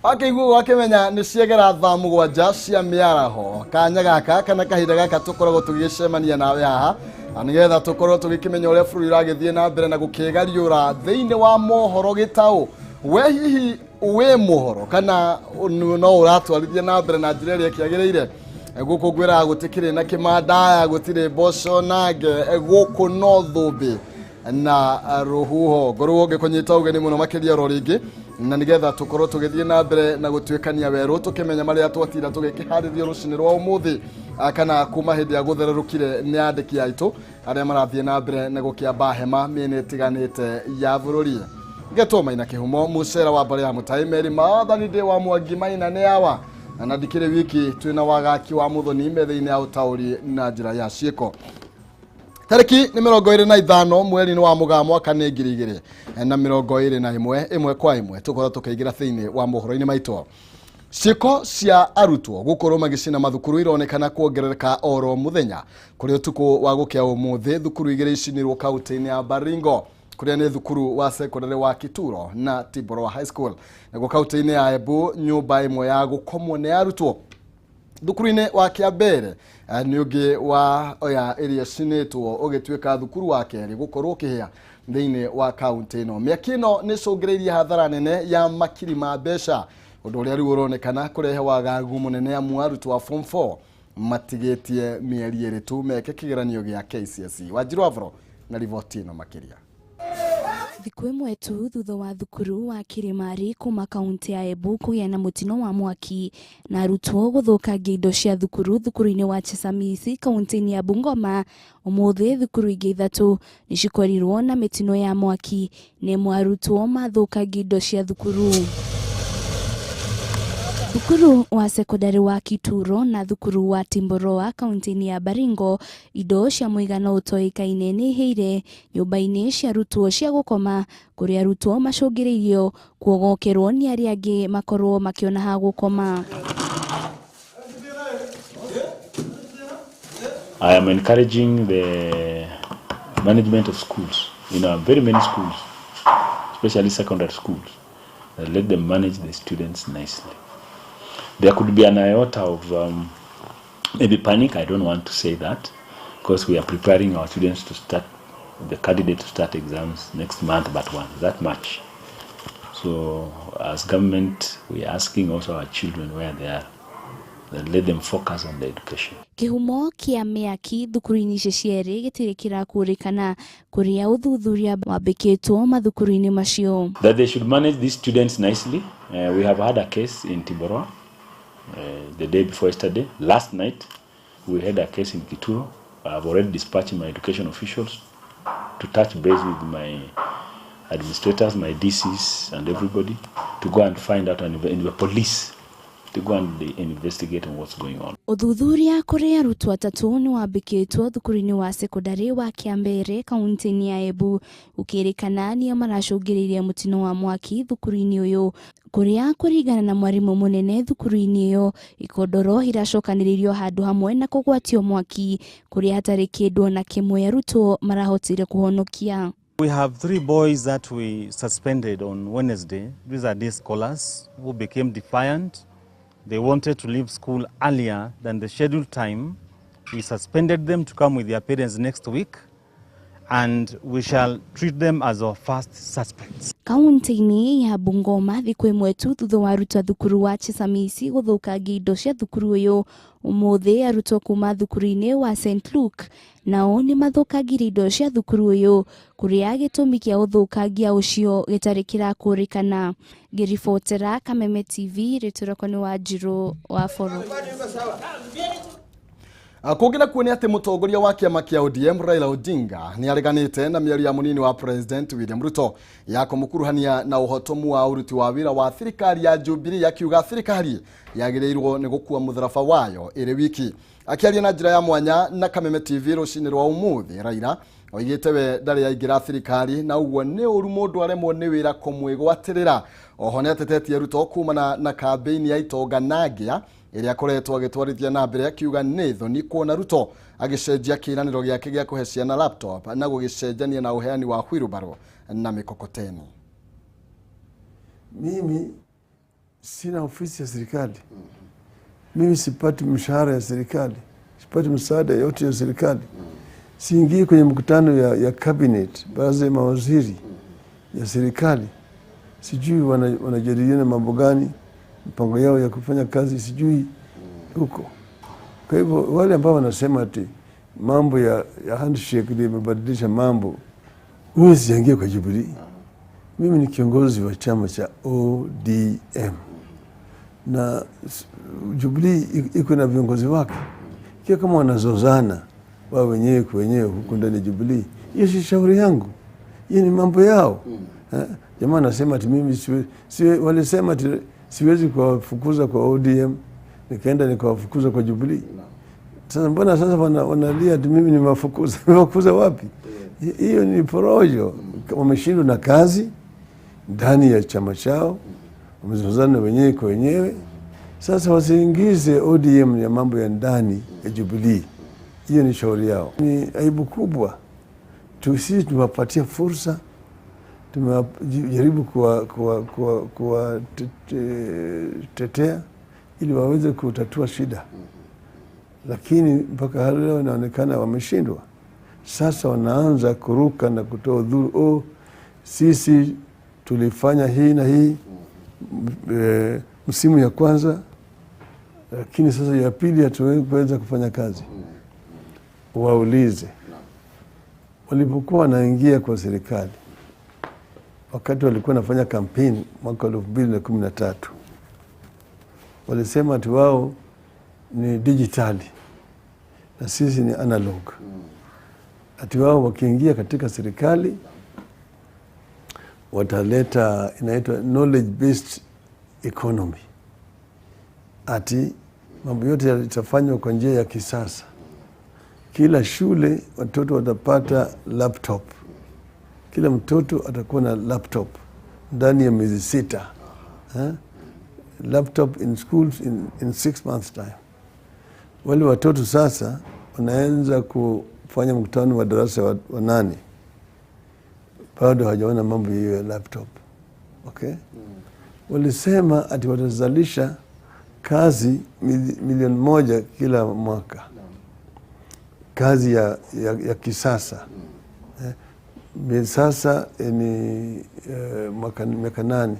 Wakĩigua ũgakĩmenya nĩ ciegera thaa 7 cia mĩaraho. Kanya gaka kana kahinda gaka tũkoragwo tũgĩcemania nawe haha na nĩgetha tũkorwo tũgĩkĩmenya ũrĩa bũrũri ũragĩthiĩ na mbere na gũkĩgariũra thĩinĩ wa mohoro gĩtaũ. We hihi wĩ mũhoro kana no ũratwarithia na mbere na njĩra ĩrĩa ĩkĩagĩrĩire? Gũkũ ngwĩraga gũtikĩrĩ na kĩmandaya, gũtirĩ mboco nange, gũkũ no thũmbĩ na rũhuho. Ngorwo ngĩkũnyita ũgeni mũno makĩria oro rĩngĩ na nĩgetha tũkorwo tũgĩthiĩ na mbere na gũtuĩkania werũ tũkĩmenya marĩa twatinda tũgĩkĩharĩria rũcinĩ rwa ũmũthĩ, kana kuma hĩndĩ ya gũthererũkire nĩ andĩki aitũ arĩa marathiĩ na mbere na gũkĩamba hema mĩena ĩtiganĩte ya bũrũri. Ngetwo Maina Kĩhumo, mũcera wa mbarĩ ya Mũtai Meri Maathani, ndĩ wa Mwangi Maina nĩ awa na ndikĩrĩ wiki, twĩna wagaki wa mũthoni metha-inĩ ya ũtaũri na njĩra ya ciĩko. Tarĩki nĩ 25 mweri-inĩ wa Mũgaa mwaka nĩ 2021. Ĩmwe kwa ĩmwe tũkorwo tũkĩingĩra thĩinĩ wa mohoro-inĩ maitũ. Ciĩko cia arutwo gũkorwo magĩcina mathukuru ironekana kuongerereka oro mũthenya. Kũrĩ ũtukũ wa gũkĩa ũmũthĩ, thukuru igĩrĩ icinirwo kaunti-inĩ ya Baringo, kũrĩa nĩ thukuru wa secondary wa Kituro na Timboroa High School. Naguo kaunti-inĩ ya Embu, nyũmba ĩmwe ya gũkomwo nĩ arutwo thukuru-inĩ wa Kĩambere nĩ ũngĩ wa oya ĩrĩa ĩcinĩtwo ũgĩtuĩka thukuru wa kerĩ gũkorwo ũkĩhĩa thĩinĩ wa kaunti ĩno. Mĩaki ĩno nĩ ĩcũngĩrĩirie hathara nene ya makiri ma mbeca, ũndũ ũrĩa rĩu ũronekana kũrehe wagagu mũnene amu arutwo a form 4 matigĩtie mĩeri ĩrĩ tu meke kĩgeranio gĩa KCSE. Wanjiru Avro na riboti ĩno makĩria. Thikũ ĩmwe tu thutha wa thukuru wa Kirimari kuma kaunti ya Embu kũgĩa na mũtino wa mwaki na arutwo gũthũkangia indo cia thukuru thukuru-inĩ wa Chesamisi kaunti-inĩ ya Bungoma, ũmũthĩ thukuru ingĩ ithatũ nĩ cikorirwo na mĩtino ya mwaki nĩ ĩmwe arutwo mathũkangia indo cia thukuru. Thukuru wa sekondari wa Kituro na thukuru wa Timboroa kaunti-inĩ ya Baringo, indo cia mũigana ũtoĩkaine nĩ ihĩire nyũmba-inĩ cia arutwo cia gũkoma kũrĩa arutwo macũngĩrĩirio kuogokerwo nĩ arĩa angĩ makorwo makĩona ha gũkoma. I am encouraging the management of schools, in our very many schools, especially secondary schools, that let them manage the students nicely. There could be an iota of maybe panic, I don't want to say that, because we are preparing our students to start, the candidate to start exams next month, but one, that much. So as government, we are asking also our children where they are, that let them focus on the education. Kĩhumo kĩa mĩaki thukuru-inĩ ici cierĩ gĩtirĩ kĩrakũrĩkana kũrĩa ũthuthuria wambĩkĩtwo mathukuru-inĩ macio. That they should manage these students nicely. We have had a case in Timboroa the day before yesterday. Last night we had a case in Kituro. I have already dispatched my education officials to touch base with my administrators, my DCs and everybody to go and find out, and the police to go and investigate on what's going on. Ũthuthuria kũrĩ arutwo atatũ nĩ wambĩkĩtwo thukuru-inĩ wa sekondari wa Kĩambere kaunti-inĩ ya Embu gũkĩrĩkana nĩo maracũngĩrĩirie mũtino wa mwaki thukuru-inĩ ũyũ, kũrĩa kũringana na mwarimũ mũnene thukuru-inĩ ĩyo ikondoro iracokanĩrĩirio handũ hamwe na kũgwatio mwaki kũrĩa hatarĩ kĩndũ ona kĩmwe arutwo marahotire kũhonokia. We have 3 boys that we suspended on Wednesday. These are day scholars who became defiant. They wanted to leave school earlier than the scheduled time. We suspended them to come with their parents next week, and we shall treat them as our first suspects. Kaunti-inĩ ya Bungoma thikũ ĩmwe tu thutha wa arutwo a thukuru wa Chesamisi gũthũkangia indo cia thukuru ũyũ, ũmũthĩ arutwo kuma thukuru-inĩ wa St Luke nao nĩ mathũkangirie indo cia thukuru ũyũ kũrĩa gĩtũmi kĩa ũthũkangia ũcio gĩtarĩ kĩrakũrĩkana. Ngĩribotera Kameme TV, rĩtwa rĩakwa nĩ Wanjirũ wa Boro. Kũngĩ nakuo nĩ atĩ mũtongoria wa kĩama kĩa ODM Raila Odinga nĩ areganĩte na mĩario ya mũnini wa President William Ruto ya kũmũkuruhania na ũhotomu wa ũruti wa wĩra wa thirikari ya Jubilee, akiuga thirikari yagĩrĩirwo nĩ gũkua mũtharaba wayo ĩrĩ wiki. Akĩaria na njĩra ya mwanya na Kameme TV rũcinĩ rwa ũmũthĩ, Raila oigĩte we ndarĩ aingĩra thirikari na ũguo nĩ ũru mũndũ aremwo nĩ wĩra kũmwĩgwatĩrĩra. Oho nĩ atetetie Ruto kumana na kambĩini ya itonga na ngĩa ĩrĩa akoretwo agĩtwarithia na mbere, akiuga nĩ thoni kuona Ruto agĩcenjia kĩĩranĩro gĩake gĩa kũhe ciana laptop na gũgĩcenjania na ũheani wa wheelbarrow na mĩkokoteni. Mimi Sina ofisi ya serikali, mimi sipati mshahara ya serikali, sipati msaada yote ya serikali, siingii kwenye mkutano ya cabinet, baraza ya mawaziri ya serikali, sijui wanajadiliana mambo gani, mipango yao ya kufanya kazi sijui huko. Kwa hivyo wale ambao wanasema ati mambo ya handshake ndio imebadilisha mambo, huwezi ingia kwa Jubilee. Mimi ni kiongozi wa chama cha ODM na Jubilee iko na viongozi wake. Ikiwa kama wanazozana wao wenyewe kwa wenyewe huku ndani ya Jubilee, hiyo si shauri yangu, hiyo ni mambo yao. Jamaa anasema ati mimi walisema ati siwezi kuwafukuza kwa ODM, nikaenda nikawafukuza kwa Jubilee. Sasa mbona sasa wanalia ati mimi nimewafukuza? Nimewafukuza wapi? Hiyo ni porojo. Wameshindwa na kazi ndani ya chama chao, wamezozana wenyewe kwa wenyewe. Sasa wasiingize ODM ya mambo ya ndani ya Jubilee, hiyo ni shauri yao. Ni aibu kubwa sisi tumewapatia fursa, tumejaribu kuwatetea ili waweze kutatua shida, lakini mpaka leo inaonekana wameshindwa. Sasa wanaanza kuruka na kutoa udhuru, oh, sisi tulifanya hii na hii msimu ya kwanza, lakini sasa ya pili hatuweza kufanya kazi. Waulize walipokuwa wanaingia kwa serikali, wakati walikuwa wanafanya kampeni mwaka 2013, walisema ati wao ni dijitali na sisi ni analog. Ati wao wakiingia katika serikali wataleta inaitwa knowledge based economy, ati mambo yote yatafanywa kwa njia ya kisasa. Kila shule watoto watapata laptop, kila mtoto atakuwa na laptop ndani ya miezi 6. Laptop in schools in 6 months time. Wale watoto sasa wanaanza kufanya mkutano wa darasa wa 8, bado hawajaona mambo hiyo ya laptop. Okay? Walisema ati watazalisha kazi milioni 1 kila mwaka, kazi ya kisasa. Sasa ni miaka 8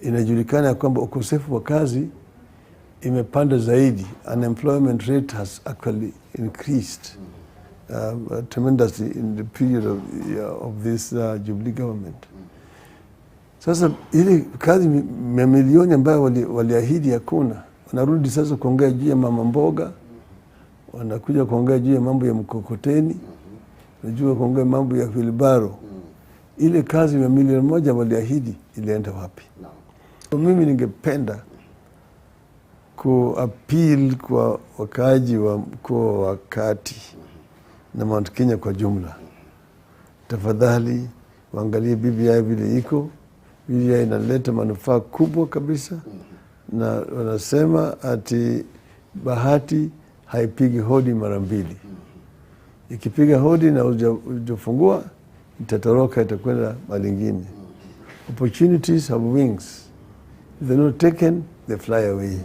inajulikana kwamba ukosefu wa kazi imepanda zaidi. Unemployment rate has actually increased tremendously in the period of this Jubilee government. Sasa ile kazi mamilioni ambayo waliahidi hakuna. Wanarudi sasa kuongea juu ya mama mboga, wanakuja kuongea juu ya mambo ya mkokoteni, wanajua kuongea mambo ya wheelbarrow. Ile kazi ya milioni 1 waliahidi ilienda wapi? Mimi ningependa kuappeal kwa wakaaji wa mkoa wa Kati na Mount Kenya kwa jumla, tafadhali waangalie BBI vile iko. BBI inaleta manufaa kubwa kabisa, na wanasema ati bahati haipigi hodi mara mbili. Ikipiga hodi na hujafungua itatoroka, itakwenda mahali ingine. Opportunities have wings. If they're not taken, they fly away.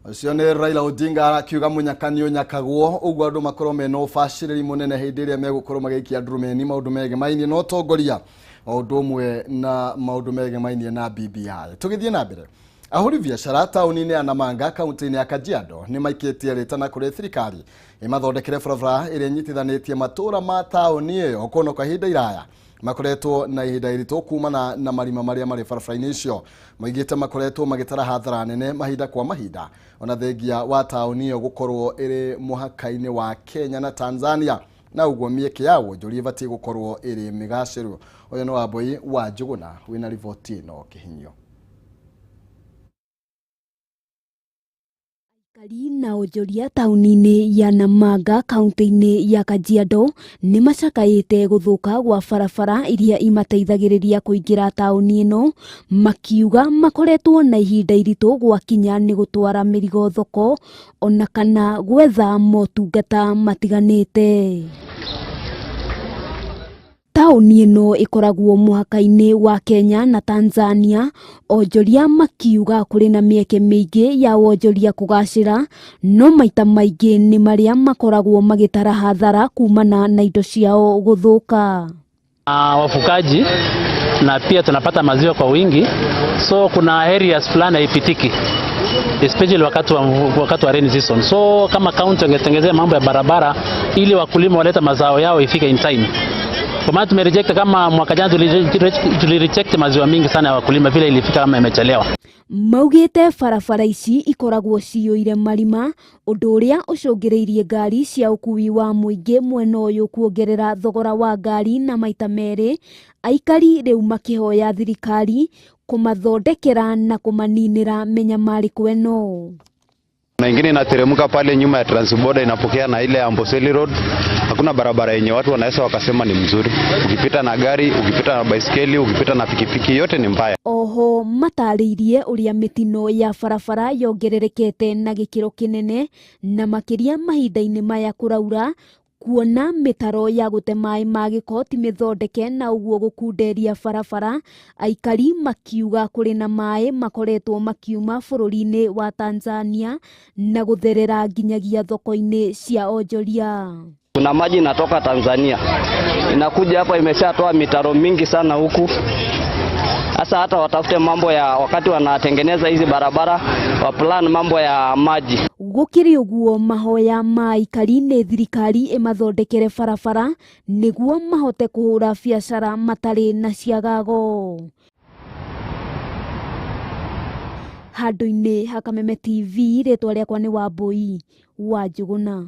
Ũcio nĩ Raila Odinga akiuga mũnyaka ũnyakagwo ũguo andũ makorwo mena ũbacĩrĩri mũnene hĩndĩ ĩrĩa megũkorwo magĩikia ndurumeni maũndũ megemainie na ũtongoria o ũndũ ũmwe na maũndũ megemainie na BBI. Tũgĩthiĩ na mbere, ahũri biacara taũni-inĩ ya Namanga kaunti-inĩ ya Kajiado nĩ maikĩtie rĩtana kũrĩ thirikari ĩmathondekere barabara ĩrĩa ĩnyitithanĩtie matũũra ma taũni ĩyo kuona kwa ihinda iraya makoretwo na ihinda iritũ kumana na marima marĩa marĩ barabara-inĩ icio. Maigĩte makoretwo magĩtara hathara nene mahinda kwa mahinda ona thengia wa taũni ĩyo gũkorwo ĩrĩ mũhaka-inĩ wa Kenya na Tanzania, na ũguo mĩeke ya wonjoria ĩbatiĩ gũkorwo ĩrĩ mĩgacĩru. Ũyũ nĩ Wambui wa Njũgũna wĩna riboti ĩno kĩhinyio. Aikari na onjoria taũni-inĩ ya Namanga kaunti-inĩ ya Kajiado nĩ macakaĩte gũthũka gwa barabara iria imateithagĩrĩria kũingĩra taũni ĩno, makiuga makoretwo na ihinda iritũ gwakinya nĩ gũtwara mĩrigo thoko ona kana gwetha motungata matiganĩte. Taũni ĩno ĩkoragwo mũhaka-inĩ wa Kenya na Tanzania, onjoria makiuga kũrĩ na mĩeke mĩingĩ ya wonjoria kũgacĩra, no maita maingĩ nĩ marĩa makoragwo magĩtara hathara kumana na indo ciao gũthũka. Wafugaji na pia tunapata maziwa kwa wingi, so kuna areas fulani haipitiki especially wakati wa rainy season. So kama county wangetengezea mambo ya barabara ili wakulima waleta mazao yao ifike in time. Kwa maana tumereject, kama mwaka jana tulireject maziwa mingi sana ya wakulima vile ilifika kama imechelewa. Maugĩte barabara ici ikoragwo ciyũire marima, ũndũ ũrĩa ũcũngĩrĩirie ngari cia ũkuui wa mũingĩ mwena ũyũ kuongerera thogora wa ngari na maita merĩ, aikari rĩu makĩhoya thirikari kũmathondekera na kũmaninĩra mĩnyamarĩko ĩno. Na ingine inateremka pale nyuma ya Transborder, inapokea na ile Amboseli Road. Hakuna barabara yenye watu wanaweza wakasema ni mzuri. Ukipita na gari, ukipita na baiskeli, ukipita na pikipiki, yote ni mbaya. Oho matarĩirie ũrĩa mĩtino ya barabara yongererekete na gĩkĩro kĩnene, na makĩria mahinda-inĩ maya kũraura, kuona mĩtaro ya gũte maĩ ma gĩko ti mĩthondeke na ũguo gũkunderia barabara, aikari makiuga kũrĩ na maĩ makoretwo makiuma bũrũri-inĩ wa Tanzania na gũtherera nginyagia thoko-inĩ cia onjoria. Kuna maji inatoka Tanzania inakuja hapa, imeshatoa mitaro mingi sana huku. Sasa hata watafute mambo ya wakati wanatengeneza hizi barabara wa plan mambo ya maji. Gũkĩrĩ ũguo, mahoya ma aikari nĩ thirikari ĩmathondekere barabara nĩguo mahote kũhũra biacara matarĩ na ciagago. Handũ-inĩ ha Kameme TV, rĩtwa rĩakwa nĩ Wambui wa Njũgũna.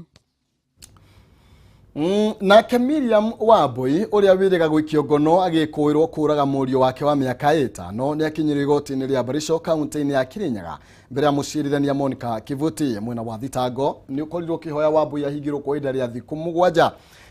Nake Miriam Wambui ũrĩa wĩrĩga gũikio ngono agĩkũĩrwo kũraga mũriũ wake wa mĩaka 5 nĩ akinyĩrio igoti-inĩ rĩa Barisho kaunti-inĩ ya Kirinyaga mbere ya mũcirithania Monica Kivuti. Mwena wa thitango nĩ ũkorirwo ũkĩhoya Wambui ahingĩrwo kwa ihinda rĩa thikũ 7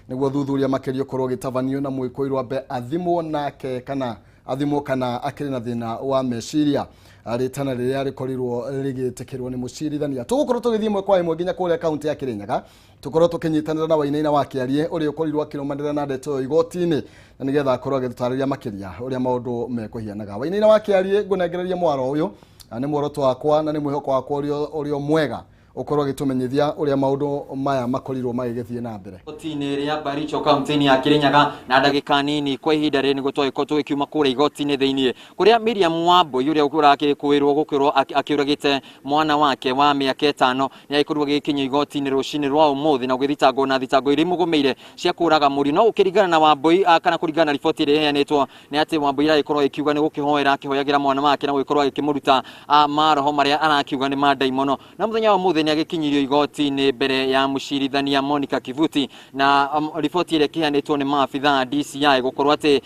nĩguo thuthuria makĩria ũkorwo ũgĩtabanio na mwĩkũĩrwo ambe athimwo nake kana athimwo kana akĩrĩ na thĩna wa meciria, rĩtana rĩrĩa rĩkorirwo rĩgĩtĩkĩrwo nĩ mũcirithania. Tũgũkorwo tũgĩthiĩ ĩmwe kwa ĩmwe nginya kũrĩa kaunti ya Kirinyaga, tũkorwo tũkĩnyitanĩra na Wainaina wa Kĩarie ũrĩa ũkorirwo akĩrũmanĩrĩra na ndeto ĩyo igoti-inĩ na nĩgetha akorwo agĩtũtarĩria makĩria ũrĩa maũndũ mekũhianaga. Wainaina wa Kĩarie, ngũnengereria mwaro ũyũ na nĩ muoroto wakwa na nĩ mwĩhoko wakwa ũrĩa mwega ũkorwo agĩtũmenyithia ũrĩa maũndũ maya makorirwo magĩgĩthiĩ na mbere. Igoti-inĩ rĩa Baricho kaunti-inĩ ya Kirinyaga na ndagĩka nini kwa ihinda rĩrĩ nĩguo twagĩkorwo tũgĩkiuma kũrĩa igoti-inĩ thĩiniĩ kũrĩa Miriam Wambui ũrĩa ũrakĩkwĩrwo gũkĩrwo akĩũragĩte mwana wake wa mĩaka 5 nĩ agĩkorirwo agĩkinyio igoti-inĩ rũcinĩ rwa ũmũthĩ na gũgĩthitangwo na thitango iria imũgũmĩire cia kũraga mũriũ. No ũkĩringana na Wambui kana kũringana na riboti ĩrĩa ĩheanĩtwo nĩ atĩ Wambui aragĩkorwo agĩkiuga nĩ gũkĩhoera akĩhoyagĩra mwana wake na gũgĩkorwo agĩkĩmũruta maroho marĩa arakiuga nĩ ma ndaimono. Na mũthenya wa ũmũthĩ nĩ agĩkinyirio igoti-inĩ mbere ya mũcirithania Monica Kivuti na riboti ĩrĩa ĩkĩheanĩtwo nĩ maabithaa DCI gũkorwo atĩ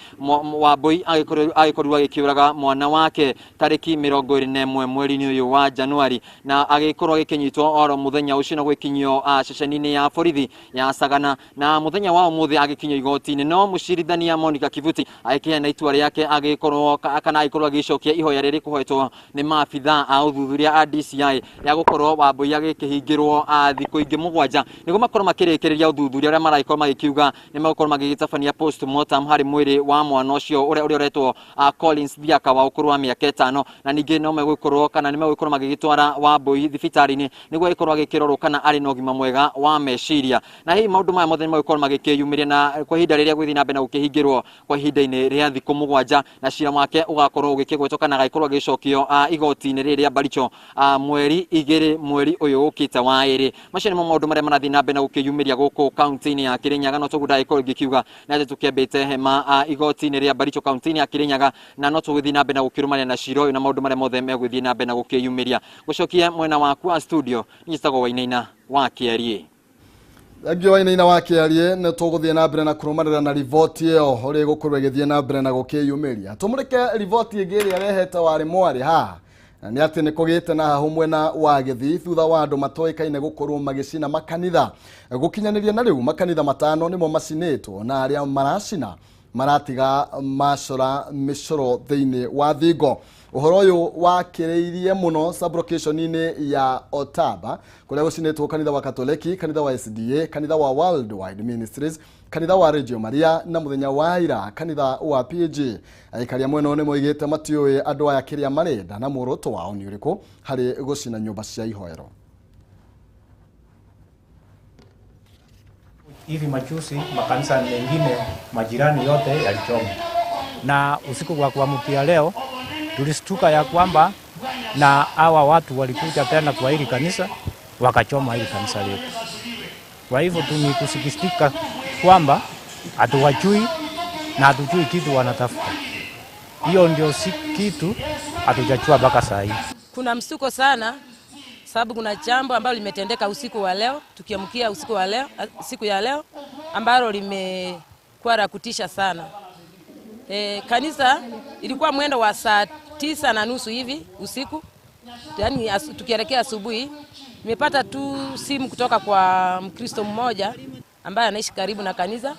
Wambui agĩkorirwo agĩkĩũraga mwana wake tarĩki 21 mweri-inĩ ũyũ wa Januari na agĩkorwo agĩkĩnyitwo oro mũthenya ũcio na gwĩkinyio ceceni-inĩ ya borithi ya Sagana na mũthenya wa ũmũthĩ agĩkinyio igoti-inĩ. No mũcirithania Monica Kivuti agĩkĩheana itua rĩake agĩkorwo kana agĩkorwo agĩcokia ihoya rĩrĩ kũhoetwo nĩ maabithaa a ũthuthuria a DCI ya gũkorwo Wambui agĩkĩhingĩrwo thikũ ingĩ 7 nĩguo makorwo makĩrĩkĩrĩria ũthuthuria ũrĩa maragĩkorwo magĩkiuga nĩ megũkorwo magĩgĩtabania postmortem harĩ mwĩrĩ wa mwana ũcio ũrĩa ũretwo Collins Thiaka wa ũkũrũ wa mĩaka 5 na ningĩ no megũkorwo kana nĩ megũkorwo magĩgĩtwara Wambui thibitarĩ-inĩ nĩguo agĩkorwo agĩkĩrorwo kana arĩ na ũgima mwega wa meciria. Na hihi maũndũ maya mothe nĩ megũkorwo magĩkĩyumĩria na kwa ihinda rĩrĩa gũgĩthiĩ na mbere na gũkĩhingĩrwo kwa ihinda-inĩ rĩa thikũ 7 na cira wake ũgakorwo ũgĩkĩgwetwo kana agagĩkorwo agĩcokio igoti-inĩ rĩrĩ rĩa Baricho mweri 2 mweri ũyũ ũkĩte wa 2. Macio nĩmo maũndũ marĩa marathiĩ na mbere na gũkĩyumĩria gũkũ kaunti-inĩ ya Kirinyaga. No tũguo ndagĩkorwo ngĩkiuga na atĩ tũkĩambĩte hema igoti-inĩ rĩa Baricho kaunti-inĩ ya Kirinyaga na no tũgũthiĩ na mbere na gũkĩrũmanĩra na cira ũyũ na maũndũ marĩa mothe megũthiĩ na mbere na gũkĩyumĩria. Gũcokia mwena waku wa studio, niĩ njĩtagwo Wainaina wa Kĩarie. Thengiũ Wainaina wa Kĩarie, nĩ tũgũthiĩ na mbere na kũrũmanĩra na riboti ĩyo ũrĩa ĩgũkorwo ĩgĩthiĩ na mbere na gũkĩyumĩria. Tũmũrĩke riboti ĩngĩ ĩrĩa ĩrehete warĩ mwarĩ haha na nĩ atĩ nĩ kũgĩte na hahũ mwena wa Gĩthii thutha wa andũ matoĩkaine gũkorwo magĩcina makanitha. Gũkinyanĩria na rĩu makanitha 5 nĩmo macinĩtwo na arĩa maracina maratiga macora mĩcoro thĩinĩ wa thingo. Ũhoro ũyũ wakĩrĩirie mũno sublocation-inĩ ya Otaba kũrĩa gũcinĩtwo kanitha wa Katoleki, kanitha wa SDA, kanitha wa Worldwide Ministries, Kanitha wa Reggio Maria na muthenya wa ira kanitha wa PAG. Aikari a mwena ũyũ nĩmoigĩte matiũĩ andũ aya kĩrĩa marenda na muoroto wao nĩ ũrĩkũ harĩ gũcina nyũmba cia ihoero. Hivi majuzi makanisa mengine majirani yote yalichoma, na usiku wa kuamkia leo tulistuka ya kwamba na hawa watu walikuja tena kwa hili kanisa wakachoma hili kanisa letu. Kwa hivyo tunikusikitika kwamba hatuwajui na hatujui kitu wanatafuta. Hiyo ndio si kitu hatujajua mpaka saa hii. Kuna msuko sana sababu kuna jambo ambalo limetendeka usiku wa leo, tukiamkia usiku wa leo, siku ya leo ambalo limekuwa la kutisha sana. Kanisa ilikuwa mwendo wa saa 9:30 hivi usiku, yani tukielekea asubuhi. Nimepata tu simu kutoka kwa Mkristo mmoja ambaye anaishi karibu na kanisa,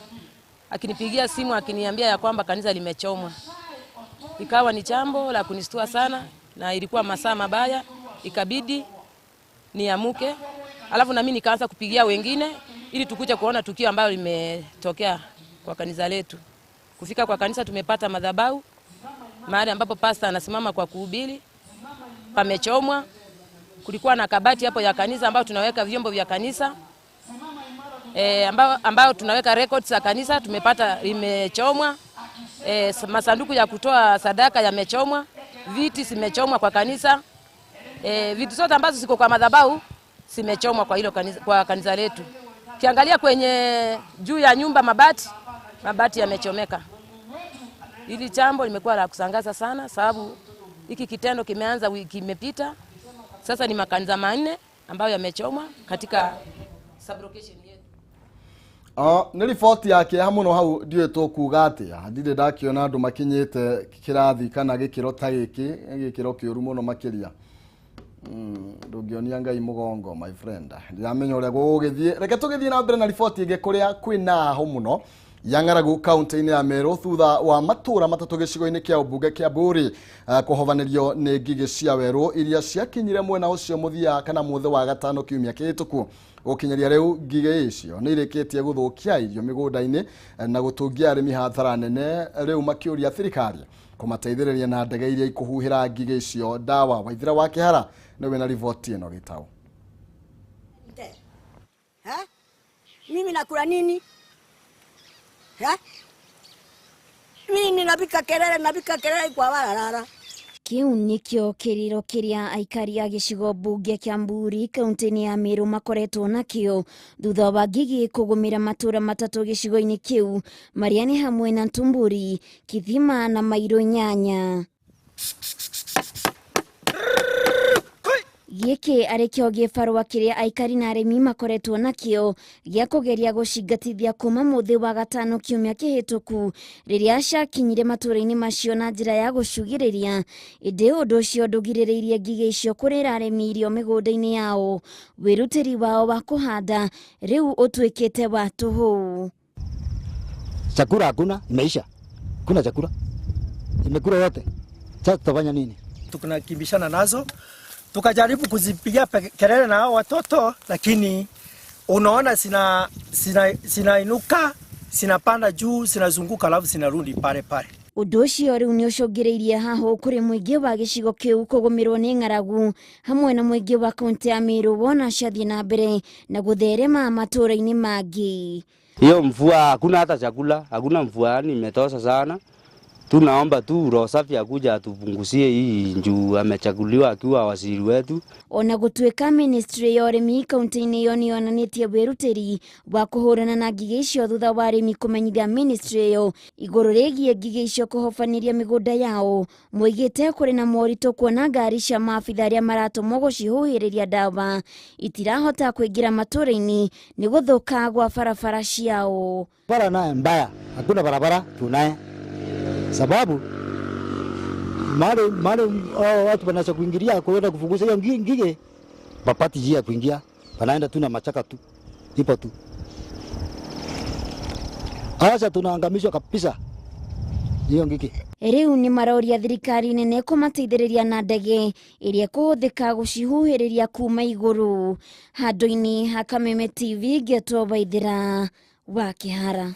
akinipigia simu akiniambia ya kwamba kanisa limechomwa. Ikawa ni jambo la kunistua sana, na ilikuwa masaa mabaya, ikabidi niamuke. Alafu na mimi nikaanza kupigia wengine ili tukuje kuona tukio ambalo limetokea kwa kanisa letu. Kufika kwa kanisa tumepata madhabahu, mahali ambapo pastor anasimama kwa kuhubiri, pamechomwa. Kulikuwa na kabati hapo ya kanisa ambayo tunaweka vyombo vya kanisa, ambao tunaweka records za kanisa, tumepata limechomwa. Masanduku ya kutoa sadaka yamechomwa, viti zimechomwa kwa kanisa. Vitu zote ambazo ziko kwa madhabahu zimechomwa kwa hilo kanisa, kwa kanisa letu. Kiangalia kwenye juu ya nyumba mabati yamechomeka. Hili jambo limekuwa la kusangaza sana sababu hiki kitendo kimeanza wiki imepita. Sasa ni makanisa 4 ambayo yamechomwa katika sublocation yetu. Nĩ riboti ya kĩeha mũno hau ndiũĩ tũkuga atĩa. Ndirĩ ndakiona andũ makinyĩte kĩrathi kana gĩkĩro ta gĩkĩ, gĩkĩro kĩũru mũno makĩria. Ndũngĩonia Ngai mũgongo my friend. Ndiramenya ũrĩa gũgũgĩthiĩ. Reke tũgĩthiĩ na mbere na riboti ĩngĩ kũrĩa kwĩna heho mũno ya ng'aragu kaunti-inĩ ya Meru thutha wa matũra matatũ gĩcigo-inĩ kĩa ũmbunge kĩa Mburi kũhovanĩrio nĩ ngigĩ cia werũ iria ciakinyire mwena ũcio mũthia kana mũthĩ wa gatano kiumia kĩhĩtũku. Gũkinyĩria rĩu ngigĩ icio nĩ irĩkĩtie gũthũkia irio mĩgũnda-inĩ na gũtũngia arĩmi hathara nene, rĩu makĩũria thirikari kũmateithĩrĩria na ndege iria ikũhuhĩra ngigĩ icio ndawa. Waithira wa Kĩhara nĩwe na riboti ĩno gĩtaũ. Mimi nakula nini? Mimi nabika kelele kwa wala. Kiu nikio kiriro kiria aikari a gĩcigo mbunge kĩa Mburi kaunti-inĩ ya Meru makoretwo nakĩo thutha wa ngigĩ kũgũmĩra matũra matatũ gĩcigo-inĩ kĩu marĩa nĩ hamwe na Ntumburi, Kithima na Mairũ Nyanya. Gĩkĩ arĩ kĩo gĩbarũa kĩrĩa aikari na arĩmi makoretwo nakĩo gĩa kũgeria gũcingatithia kuma mũthĩ wa gatano kiumia kĩhĩtũku rĩrĩa cakinyire matũra-inĩ macio na njĩra ya gũcugĩrĩria, ĩndĩ ũndũ ũcio ndũgirĩrĩirie ngigĩ icio kũrĩra arĩmi irio mĩgũnda-inĩ yao. Wĩrutĩri wao wa kũhanda rĩu ũtuĩkĩte wa tũhũ. Chakula hakuna, imeisha. Kuna chakula imekula yote. Sasa tutafanya nini? Tunakimbishana nazo, tukajaribu kuzipigia kelele na hao watoto, lakini unaona sinainuka, sinapanda juu, sinazunguka alafu sinarudi pale pale. Ũndũ ũcio rĩu nĩ ũcũngĩrĩirie haho kũrĩ mũingĩ wa gĩcigo kĩu kũgũmĩrwo nĩ ng'aragu hamwe na mũingĩ wa kaunti ya Meru wona ciathiĩ na mbere na gũtherema matũra-inĩ mangĩ. Hiyo mvua hakuna hata chakula, hakuna mvua, yani imetosa sana. Tunaomba tu roho safi akuja atupunguzie hii njuu amechaguliwa akiwa waziri wetu. Ona gũtuĩka ministry ya ũrĩmi kaunti-inĩ ĩyo nĩ yonanĩtie wĩrutĩri wa kũhũrana na ngigĩ icio thutha wa arĩmi kũmenyithia ministry ĩyo igũrũ rĩgiĩ ngigĩ icio kũhobanĩria mĩgũnda yao. Moigĩte kũrĩ na moritũ kuona ngari cia maabitha arĩa maratũmwo gũcihuhĩrĩria ndawa itirahota kũingĩra matũra-inĩ nĩ gũthũka gwa barabara ciao. Barabara naye mbaya, hakuna barabara tunaye. Sababu mali watu wanaweza kuingilia kwenda kufukuza hiyo ngige, bapati njia kuingia, wanaenda tu na machaka tu, ipo tu. Sasa tunaangamizwa kabisa hiyo ngige. Rĩu nĩ maroria thirikari nene kũmateithĩrĩria na ndege ĩrĩa ĩkũhũthĩka gũcihuhĩrĩria kuma igũrũ. Handũ-inĩ ha Kameme TV ngetwo Waithera wa Kĩhara.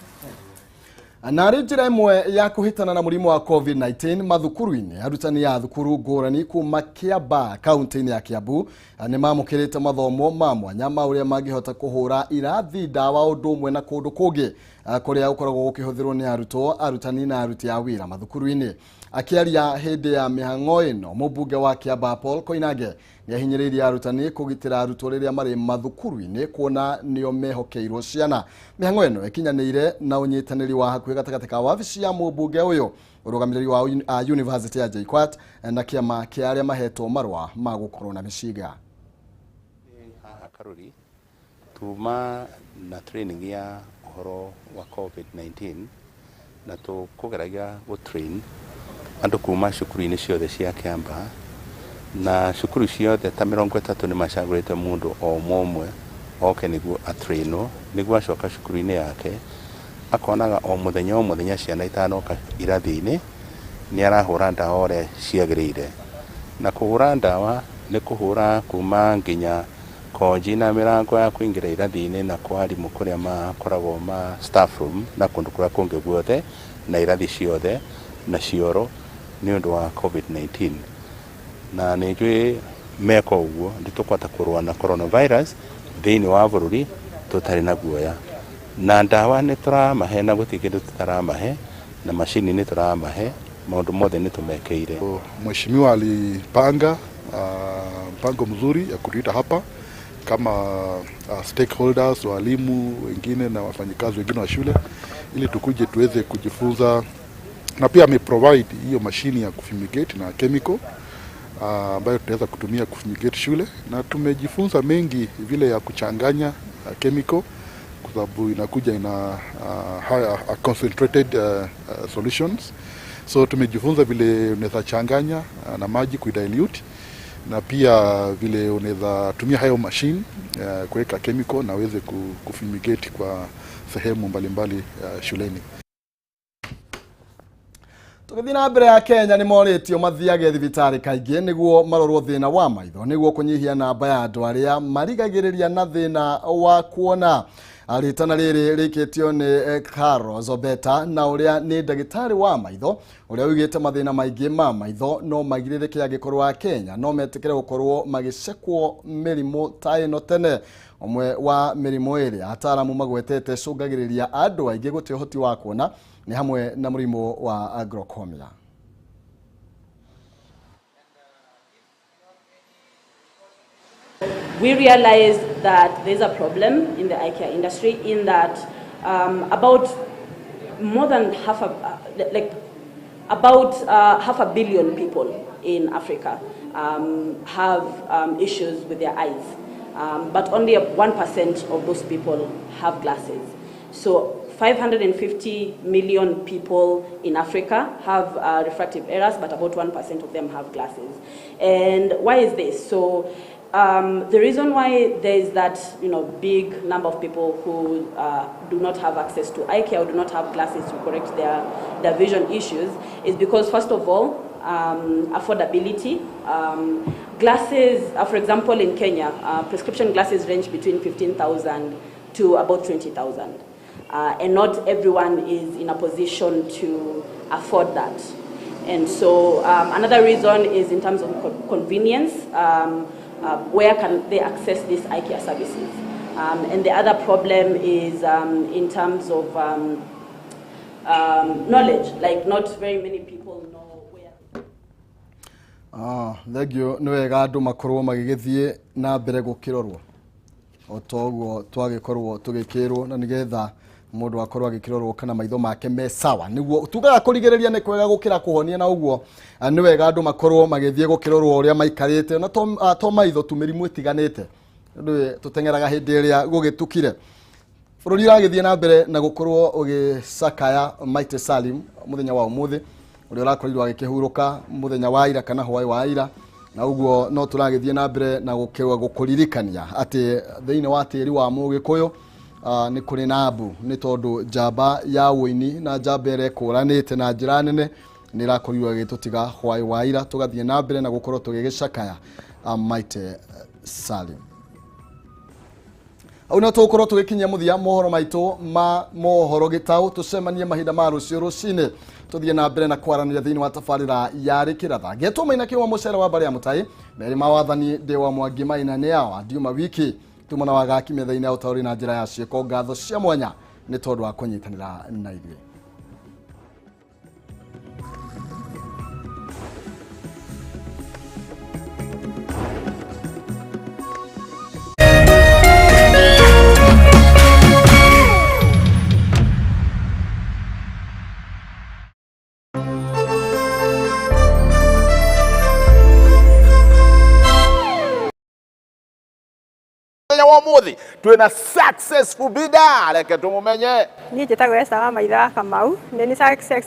Na arĩ njĩra ĩmwe ya kũhĩtana na mũrimũ wa COVID-19 mathukuru-inĩ, arutani a thukuru ngũrani kuma Kĩambaa kaunti-inĩ ya Kiambu nĩ mamũkĩrĩte mathomo ma mwanya ma ũrĩa mangĩhota kũhũra irathi ndawa ũndũ ũmwe na kũndũ kũngĩ kũrĩa gũkoragwo gũkĩhũthĩrwo nĩ arutwo, arutani na aruti a wĩra mathukuru-inĩ. Akĩaria hĩndĩ ya mĩhang'o ĩno, mũmbunge wa Kĩambaa Paul Koinange nĩahinyĩrĩirie arutani kũgitĩra arutwo rĩrĩa marĩ mathukuru-inĩ kuona nĩo mehokeirwo ciana. Mĩhang'o ĩno ĩkinyanĩire na ũnyitanĩri wa hakuhĩ gatagatĩ ka wabici ya mũmbunge ũyũ, ũrũgamĩrĩri wa University ya JKUAT na kĩama kĩa arĩa mahetwo marũa ma gũkorwo na mĩcinga. Haha Karuri tuma na training ya ũhoro wa COVID-19 na tũkũgeragia gũ-train andũ kuma cukuru-inĩ ciothe cia Kĩambaa na cukuru ciothe ta 30 nĩ macagũrĩte mũndũ o ũmwe ũmwe oke nĩguo atrainwo nĩguo acoka cukuru-inĩ yake akonaga o mũthenya ciana itanoka irathi-inĩ nĩ arahũra ndawa ũrĩa ciagĩrĩire. Na kũhũra ndawa nĩ kũhũra kuma nginya konji na mĩrango ya kũingĩra irathi-inĩ na kwa arimũ kũrĩa makoragwo ma staff room na kũndũ kũrĩa kũngĩ guothe na irathi ciothe na cioro nĩ ũndũ wa COVID-19. Na nĩ njũĩ meka ũguo nĩ tũkũhota kũrũa na coronavirus thĩinĩ wa bũrũri tũtarĩ na guoya. Na ndawa nĩ tũramahe na gũtirĩ kĩndũ tũtaramahe na macini nĩ tũramahe, maũndũ mothe nĩ tũmekĩire. Mheshimiwa alipanga mpango mzuri ya kutuita hapa kama stakeholders, walimu wengine na wafanyikazi wengine wa shule ili tukuje tuweze kujifunza, na pia ameprovide hiyo mashini ya kufumigate na chemical ambayo tunaweza kutumia kufumigate shule, na tumejifunza mengi vile ya kuchanganya chemical kwa sababu inakuja ina concentrated solutions. So tumejifunza vile unaweza changanya na maji kuidilute, na pia vile unaweza tumia hayo machine kuweka chemical na uweze kufumigate kwa sehemu mbalimbali shuleni. Tũgĩthiĩ na mbere ya Kenya nĩ morĩtio mathiage thibitarĩ kaingĩ nĩguo marorwo thĩna wa maitho nĩguo kũnyihia namba ya andũ arĩa marigagĩrĩria na thĩna wa kuona. Rĩtana rĩrĩ rĩkĩtio nĩ Carol Zobeta na ũrĩa nĩ ndagĩtarĩ wa maitho ũrĩa ũigĩte mathĩna maingĩ ma maitho no magirĩrĩke angĩkorwo a Kenya no metĩkĩre gũkorwo magĩcekwo mĩrimũ ta ĩno tene. Ũmwe wa mĩrimũ ĩrĩa ataaramu magwetete ĩcũngagĩrĩria andũ aingĩ gũte ũhoti wa kuona nĩ hamwe na mũrimũ wa glaucoma. We realized that there's a problem in the eye care industry in that about more than half a, like about half a billion people in Africa have issues with their eyes, but only 1% of those people have glasses. So 550 million people in Africa have refractive errors, but about 1% of them have glasses. And why is this? So the reason why there is that big number of people who do not have access to eye care or do not have glasses to correct their vision issues is because, first of all, affordability. Glasses, for example, in Kenya, prescription glasses range between 15,000 to about 20,000. And not everyone is in a position to afford that. And so another reason is in terms of convenience. Where can they access these eye care services? And the other problem is in terms of knowledge, like not very many people know where. Thank you. Nĩ wega andũ makorwo magĩgĩthiĩ na mbere gũkĩrorwo o toguo twagĩkorwo tũgĩkĩrwo, na nĩgetha mũndũ akorwo agĩkĩrorwo kana maitho make me sawa. Nĩguo tugaga kũrigĩrĩria nĩ kwega gũkĩra kũhonia, na ũguo nĩ wega andũ makorwo magĩthiĩ gũkĩrorwo ũrĩa maikarĩte, na to maitho tu, mĩrimũ ĩtiganĩte tũteng'eraga hĩndĩ ĩrĩa gũgĩtukire. Bũrũri ũragĩthiĩ na mbere na gũkorwo ũgĩcakaya Maite Salim mũthenya wa ũmũthĩ, ũrĩa ũrakorirwo agĩkĩhurũka mũthenya wa ira kana hwaĩ wa ira, na ũguo no tũragĩthiĩ na mbere na gũkũririkania atĩ thĩinĩ wa tĩri wa Mũgĩkũyũ nĩ kũrĩ na mbu, nĩ tondũ njamba ya ũini na njamba ĩrĩa ĩkũranĩte na njĩra nene nĩ ĩrakorirwo ĩgĩtũtiga hwaĩ wa ira. Tũgathiĩ na mbere na gũkorwo tũgĩgĩcakaya Maite Salim. Hau no tũgũkorwo tũgĩkinyia mũthia mohoro maitũ ma mohoro gĩtaũ. Tũcemanie mahinda ma rũciũ rũcinĩ, tũthiĩ na mbere na kwaranĩria thĩinĩ wa tabarĩra ya rĩkĩratha. Ngetwo Maina Kĩwa mũcere wa mbarĩ ya mũtai merĩ ma wathani ndĩ wa Mwangi Maina nĩ awa ndiuma wiki tumana wa gaki metha-inĩ ya ũtaũri na njĩra ya ciĩko. Ngatho cia mwanya nĩ tondũ wa kũnyitanĩra na ithuĩ. Muthenya wa umuthi twina successful bidder, reke tumumenye. Niĩ njĩtagwo Esther wa Maitha wa Kamau, nĩ nĩ success.